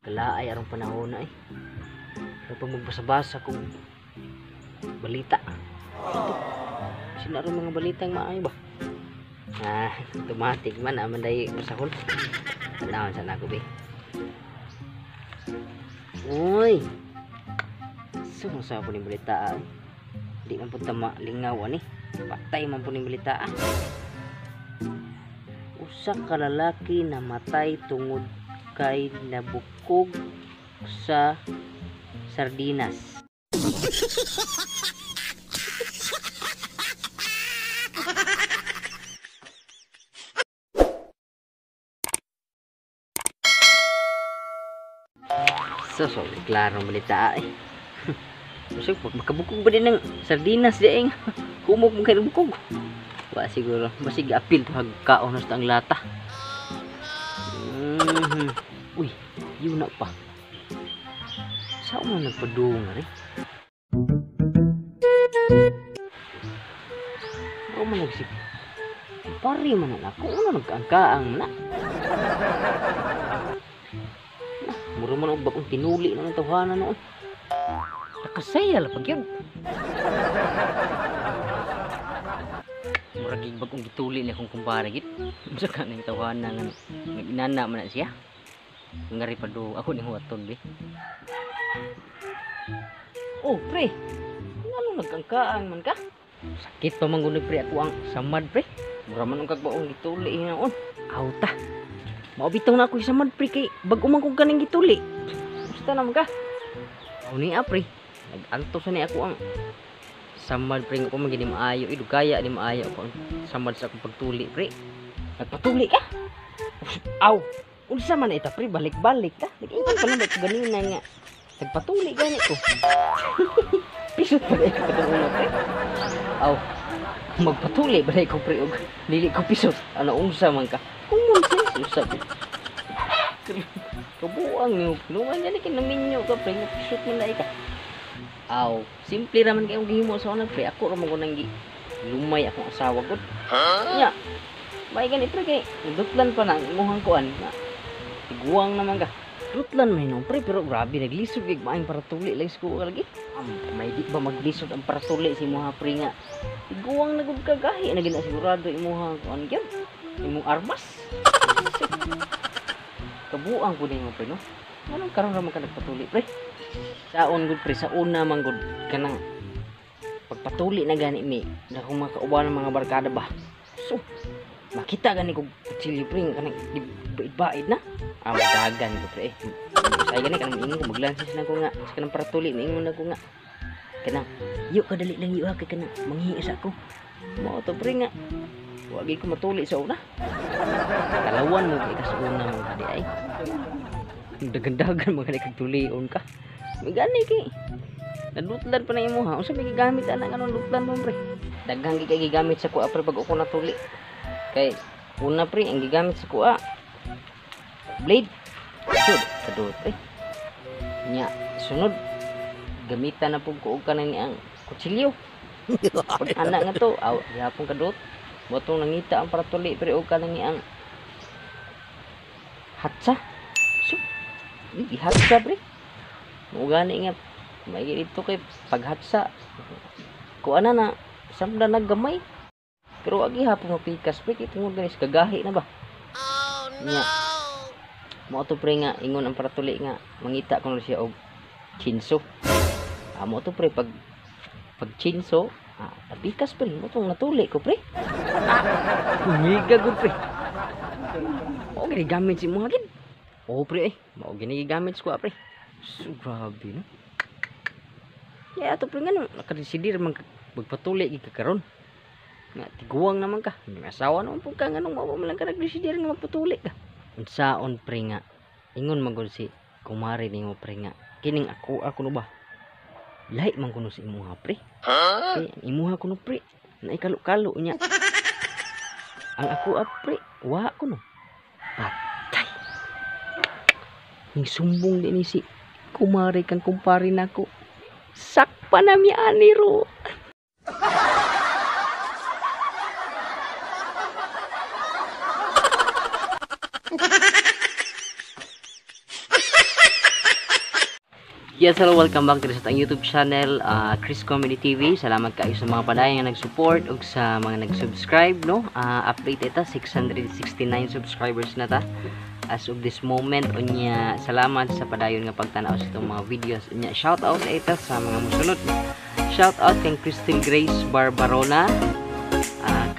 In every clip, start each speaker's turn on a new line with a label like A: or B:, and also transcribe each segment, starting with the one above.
A: Kalaay arong panahon na eh. Kapag magbasa-basa kung balita. Ito. Sino mga balitang maayo ba? Ah, automatic man aman dai basahon. Tanawan sa nako be. Uy. Sumusa po ni balita. Di man po tama lingaw ani. Patay man po ni balita. Usa ka lalaki namatay tungod kay nabukog sa sardinas. So, klaro balita eh. Kasi makabukog ba din ng sardinas di eh. Humog mo kayo bukog. Wa siguro. Basig apil to hagkaon na ang lata. Uy, yun na pa. Saan mo nagpadunga rin? Ako man nagsip. Pari man na ako. Ano nagkaangkaang na? Nah, mura man og bagong tinuli na ng tawhana noon. Nakasaya la pag yun. Mura gig bagong gituli na akong kumpara git. Unsa ka ning tawhana nga nag-inana man na siya. Ngari pa do ako ning huwaton be. Oh, pre. Ngano nagkangkaang man ka? Sakit pa man gud pre ako ang samad pre. Mura man og kagbaong gituli hinaon. Awta. Mao bitaw na ako samad pre kay bag-o man kog kaning gituli. Gusto na man ka? Mao ni pre. Nag-anto sa ni ako ang samad pre ko man gini maayo eh dugaya ni maayo ako ang samad sa akong pagtuli pre. Nagpatuli ka? Aw. Unsa man ita pre balik-balik ka. Nag-ingon pa lang ko ganina nga. Nagpatuli gani ko. Pisot pa ko katong una pre. Aw. Magpatuli ba ko pre og dili ko pisot. Ano unsa man ka? Common sense usab. Kabuang nyo. Luman gani kay naminyo ka pre, pisot man dai ka. Aw, simple ra man kay gihimo sa una pre. Ako ra man ko nang lumay akong asawa gud. Nya. May gani pre kay dutlan pa na imuhang kuan. Tiguang naman ka. Dutlan man hinuon pre pero grabe naglisod gig maayong paratuli lang sa kuha lagi. May di ba maglisod ang paratuli sa imuha pre nga. Tiguang na gud ka gahi na gina sigurado imuha kuan gyud. Imong armas. Kabuang pud nimo pre no. Anong karon ra man ka nagpatuli pre? Saon gud pre sa una man gud kanang pagpatuli na gani mi na akong mga kauban ng mga barkada ba. So makita gani kog kutsilyo pre kanang baid-baid na. Ah, madagan ko pre. Say gani kanang miingon ko maglansis na ko nga sa kanang paratuli miingon na ko nga. Kanang yu kadali lang yu ha kay kanang manghiis ako. Mao to pre nga. Wa gyud ko matuli sa una. Kalawan mo kay ka sa una mo kadi ay. Dagan-dagan mga kag tulion ka. May gani kay. Nadutlan pa na imo ha. Unsa may gigamit ana nganong dutlan mo pre? Daghang gid kay gigamit sa kuha pre pag ako natuli. Kay una pre ang gigamit sa kuha blade. Sud kadot pre. Nya sunod gamitan na pud ko og kanan ni ang kutsilyo. Pag ana nga to aw gihapon kadot. Motong nangita ang paratuli pre og kanan ni ang hatsa. So, gihatsa pre. Mo gani nga may dito kay paghatsa. Kuan na na samda naggamay. Pero agi hapon mapikas pre kay tungod gani sa kagahi na ba.
B: Oh no.
A: Nya mao to pre nga ingon ang paratuli nga mangita kuno siya og chinso. Ah, mao to pre pag chinso, ah, napikas pre mo tong natuli ko pre. Ah, umiga gud pre. Mao gani gamit si mo gid. Oh pre eh, mao gani gigamit sa kuha pre. So grabe no. Ya ato pre ngano nakadesidir man magpatuli gid ka karon. Nga tiguang naman ka. May asawa naman pud ka nganong mao man lang ka nagdesidir nga magpatuli ka. Unsaon pre nga ingon man gud si kumare nimo pre nga kining ako no ba. Lahi man kuno sa imuha pre.
B: Huh?
A: Kay ang imuha kuno pre naikalo-kalo nya. Ang ako pre wa kuno. Patay. Ning sumbong din ni si kumare kang kumpare nako. Sakpa na mi ani ro. Yes, hello, welcome back diri sa atong YouTube channel, Chris Comedy TV. Salamat kaayo sa mga padayon nga nag-support ug sa mga nag-subscribe, no? Update ita, 669 subscribers na ta as of this moment. Unya, salamat sa padayon nga pagtan-aw sa atong mga videos. Unya, shout out ita sa mga musunod. Shout out kang Crystal Grace Barbarona,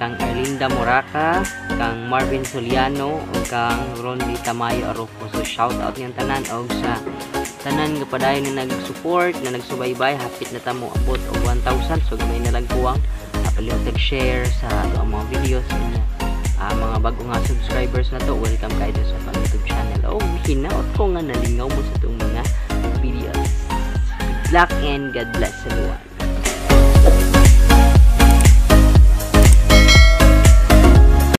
A: kang Erlinda Moraca, kang Marvin Soliano, ug kang Rondy Tamayo Arofo. So shout out niyang tanan og sa tanan nga padayon nga nag-support, na nagsubaybay. Hapit na ta mo abot og 1,000, so gamay na lang kuwang. Palihog share sa ato ang mga videos niya. Mga bago nga subscribers na to, welcome kayo sa atong YouTube channel. Oh, hinaot ko nga nalingaw mo sa atong mga videos. Good luck and God bless everyone.